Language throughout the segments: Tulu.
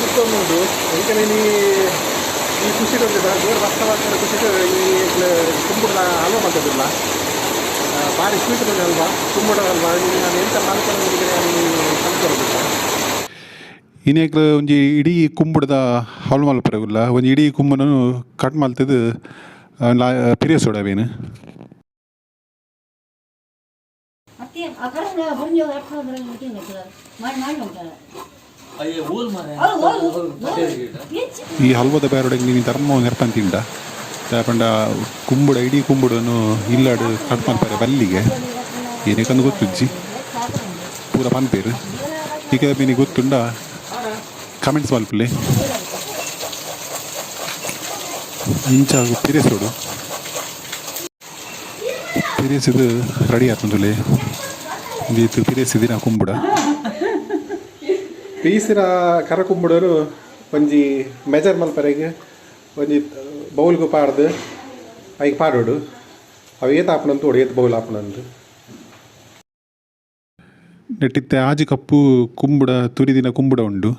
ಗುತ್ತೊಂದುಂಡು. ಎಂಕಲೆ ಇನಿ ಈ ಖುಷಿಟ್ ಒಂಜಿ ಜೋರು ಬಸ್ತ ಬರ್ತದೆ ಖುಷಿಟ್ ಈ ಕುಂಬುಡ ಹಲ್ವ ಮಲ್ತದಿಲ್ಲ. ಬಾರಿ ಸ್ವೀಟ್ ಬಂದ ಹಲ್ವ, ಕುಂಬುಡ ಹಲ್ವ. ನಾನು ಎಂತ ಮಲ್ಕೊಂಡು ಕಲ್ತ್ಕೊಡೋದಿಲ್ಲ. ಇನೇಕ್ಲ ಒಂಜಿ ಇಡೀ ಕುಂಬುಡದ ಹಲ್ವ ಮಲ್ಪರೆಗುಲ್ಲ. ಒಂಜಿ ಇಡೀ ಕುಂಬುನು ಕಟ್ ಮಲ್ತದು ಪಿರಿಯಸೋಡು ಅವೇನು. ಈ ಹಲ್ವದ ಬೇರೊಡಗೆ ನೀನು ಧರ್ಮ ನೆರ್ಪನ್ ತಿಂಡ ಪಂಡ ಕುಂಬುಡ ಇಡೀ ಕುಂಬುಡನು ಇಲ್ಲಾಡು ಕಟ್ ಮಲ್ಪರೆ ಬಲ್ಲಿಗೆ ಏನಕ್ಕಂದು ಗೊತ್ತುಜ್ಜಿ ಪೂರ ಪನ್ಪೇರು. ಈಗ ಮೀನಿ ಗೊತ್ತುಂಡ ಕಮೆಂಟ್ಸ್ ಮಲ್ಪಲೆ. ಇಂಚ ಪಿರೆಸೋಡು ಪಿರೆಸಿದು ರೆಡಿ ಆತುಂದುಲೆ. ಇಂದು ಪಿರೆಸಿದಿನ ಕುಂಬುಡ. ಪೀಸಿನ ಕರ ಕುಂಬುಡನು ಒಂಜಿ ಮೆಜರ್ ಮಲ್ಪರೆಗ್ ಒಂಜಿ ಬೌಲ್ಗು ಪಾಡ್ದು ಐಕ್ ಪಾಡೋಡು. ಅವು ಏತ್ ಆಪುನಂತ ತೋಡು, ಏತ್ ಬೌಲ್ ಆಪುನಂದು. ನೆಟ್ಟಿತ್ತೆ ಆಜಿ ಕಪ್ಪು ಕುಂಬುಡ, ತುರಿದಿನ ಕುಂಬುಡ ಉಂಡು.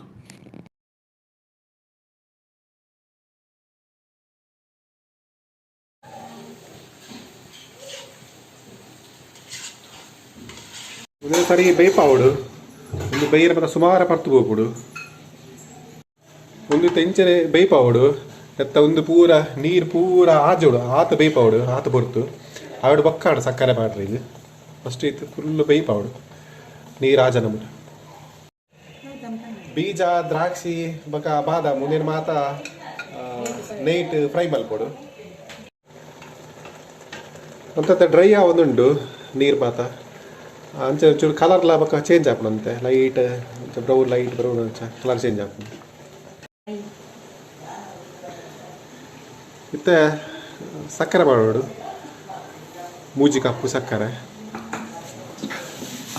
ಉಂದು ಸರಿ ಬೇಯ್ಪಾವೊಡು. ಉಂದು ಬೇಯ್ರ ಪದ ಸುಮಾರು ಪರ್ತು ಪೋಪುಡು. ಉಂದು ತೆಂಚನೆ ಬೇಯ್ಪಾವೊಡು. ಎತ್ತ ಉಂದು ಪೂರ ನೀರು ಪೂರ ಆಜೋಡು, ಆತ ಬೇಯ್ಪಾವೊಡು, ಆತ ಪೊರ್ತು ಆವಡು ಬೊಕ್ಕಾಡು ಸಕ್ಕರೆ ಪಾಡ್ರಿ. ಇದು ಫಸ್ಟ್ ಇತ್ತು ಫುಲ್ ಬೇಯ್ಪಾವೊಡು ನೀರು ಆಜನ ಮುಟ. ಬೀಜ, ದ್ರಾಕ್ಷಿ ಬೊಕ ಬಾದಾಮ್ ಉಂದೆನ್ ಮಾತ ನೈಟ್ ಫ್ರೈ ಮಲ್ಪೊಡು. ಒಂತಂತ ಡ್ರೈ ಆವೊಂದುಂಡು ನೀರು ಮಾತ. ಅಂಚ ಒಂಚೂರು ಕಲರ್ಲ ಬೊಕ ಚೇಂಜ್ ಆಪುಂಡಂತೆ, ಲೈಟ್ ಅಂಚ ಬ್ರೌನ್, ಲೈಟ್ ಬ್ರೌನ್ ಅಂಚ ಕಲರ್ ಚೇಂಜ್ ಆಪುಂಡು. ಇತ್ತೆ ಸಕ್ಕರೆ ಪಾಡೋಡು, ಮೂಜಿ ಕಪ್ಪು ಸಕ್ಕರೆ.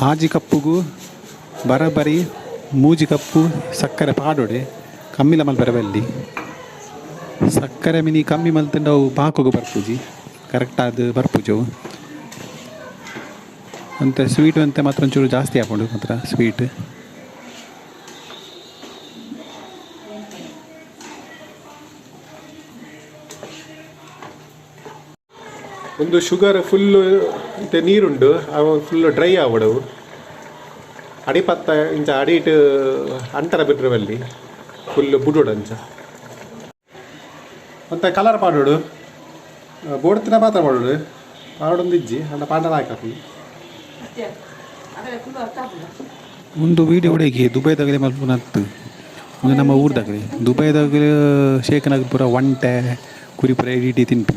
ಆಜಿ ಕಪ್ಪುಗು ಬರಬರಿ ಮೂಜಿ ಕಪ್ಪು ಸಕ್ಕರೆ ಪಾಡೋಡೆ. ಕಮ್ಮಿಲ ಮಲ್ಪರೆ ಬಲ್ಲಿ. ಸಕ್ಕರೆ ಮಿನಿ ಕಮ್ಮಿ ಮಲ್ತಂಡ ಅವು ಪಾಕೋಗು ಬರ್ಪುಜಿ, ಕರೆಕ್ಟ್ ಆದ್ ಬರ್ಪುಜಿ ಅವು. ಅಂತೆ ಸ್ವೀಟ್ ಅಂತೆ ಮಾತ್ರ ಒಂಚೂರು ಜಾಸ್ತಿ ಆಪುಂಡು ಮಾತ್ರ ಸ್ವೀಟ್. ಒಂದು ಶುಗರ್ ಫುಲ್ ಇತ್ತೆ ನೀರುಂಡು, ಅವು ಫುಲ್ ಡ್ರೈ ಆವಡು. ಅಡಿಪತ್ತ ಇಂಚ ಅಡಿಟ್ ಅಂತರ ಬಿಟ್ರೆ ಫುಲ್ ಬುಡೋಡು ಅಂಚ. ಒಂತೆ ಕಲರ್ ಪಾಡೋಡು, ಬೋಡ್ತಿನ ಪಾತ್ರ ಪಾಡೋಡು. ಪಾಡೊಂದು ಇಜ್ಜಿ ಅಂಡ ಪಾಂಡಲ ಹಾಕಿ. ಒಂದು ವೀಡಿಯೋ ಹುಡುಗಿ ದುಬೈದಾಗಲೇ ಮಲ್ಪುನತ್ತು. ಒಂದು ನಮ್ಮ ಊರ್ದಾಗಲಿ ದುಬೈದಾಗಲೇ ಶೇಖನಾಗ ಪೂರ ಒಂಟೆ ಕುರಿ ಪೂರ ಇಡೀ ತಿನ್ಪಿ.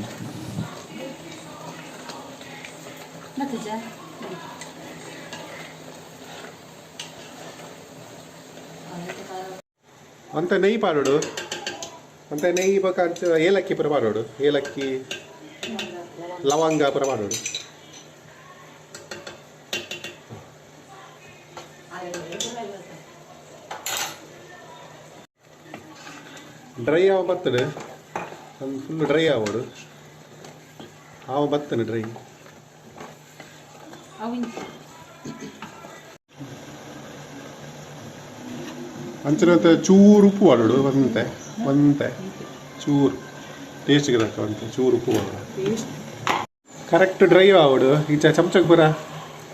ಅಂತೆ ನೆಯ್ಯಿ ಪಾಡೋಡು. ಅಂತೆ ನೆಯ್ಯಿ ಬೊಕ ಅಂಚ ಏಲಕ್ಕಿ ಪೂರ ಪಾಡೋಡು, ಏಲಕ್ಕಿ ಲವಂಗ ಪೂರ ಪಾಡೋಡು. ಡ್ರೈ ಆವ ಬರ್ತದೆ, ಒಂದು ಫುಲ್ ಡ್ರೈ ಆವೋಡು. ಆವ ಬರ್ತದೆ ಡ್ರೈ. ಅಂಚಿನ ಚೂರು ಉಪ್ಪು ಪಾಡೋಡು, ಒಂತೆ ಒಂತೆ ಚೂರು ಟೇಸ್ಟ್ಗೆ ತಕ್ಕ ಒಂತೆ ಚೂರು ಉಪ್ಪು ಪಾಡೋಡು. Correct dry ಆವೋಡು. ಇಂಚ ಚಮಚಕ್ಕೆ ಪೂರ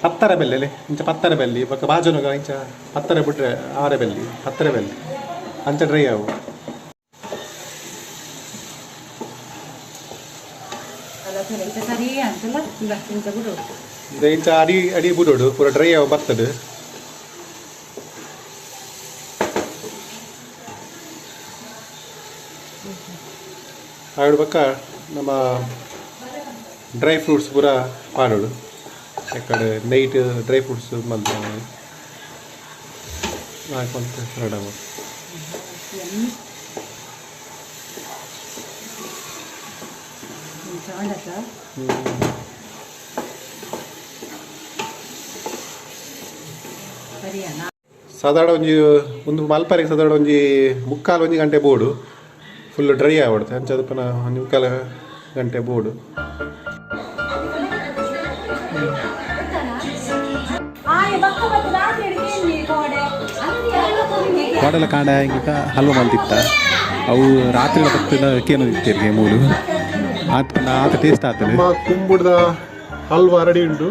ಪತ್ತರ ಬೆಲ್ಲೆ, ಇಂಚ ಪತ್ತರ ಬೆಲ್ಲಿ ಬೊಕ್ಕ ಬಾಜನಗ ಇಂಚ ಪತ್ತರ ಬಿಟ್ರೆ ಆರೆ ಬೆಲ್ಲಿ, ಪತ್ತರ ಬೆಲ್ಲಿ ಅಂಚ ಡ್ರೈ ಆವು. ಇಂಚ ಅಡಿ ಅಡಿ ಬಿಡೋಡು, ಪೂರ ಡ್ರೈ ಆವು ಬರ್ತದೆ. ಆವಿಡ ಬೊಕ್ಕ ನಮ್ಮ ಡ್ರೈ ಫ್ರೂಟ್ಸ್ ಪೂರ ಪಾಡೋಡು. ಯಾಕಡೆ ನೈಟ್ ಡ್ರೈ ಫ್ರೂಟ್ಸ್ ಮಲ್ತ ಹಾಕೊಂತ ರೆಡಿ. ಸಾಧಾರಣ ಒಂಜಿ ಒಂದು ಮಲ್ಪರೆಗೆ ಸಾಧಾರಣ ಒಂಜಿ ಮುಕ್ಕಾಲು ಒಂಜಿ ಗಂಟೆ ಬೋಡು, ಫುಲ್ ಡ್ರೈ ಆಗ್ಬಿಡುತ್ತೆ. ಅಂಚ ಪುನಃ ಒಂದು ಮುಕ್ಕಾಲು ಗಂಟೆ ಬೋಡು. ಕೋಡೆಲ ಕಾಂಡೆ ಇಂಕ ಹಲ್ವ ಮಲ್ತಿತ್ತ. ಅವು ರಾತ್ರಿ ಬತ್ತಿನ ಕೇನೊಂದಿತ್ತೆರ್ಗೆ ಮೂಲು. ಆತ್ ಪಂಡ ಆತ್ ಟೇಸ್ಟ್ ಆತಂಡ್. ನಮ್ಮ ಕುಂಬುಡ್ದ ಹಲ್ವಾ ರೆಡಿ ಉಂಟು.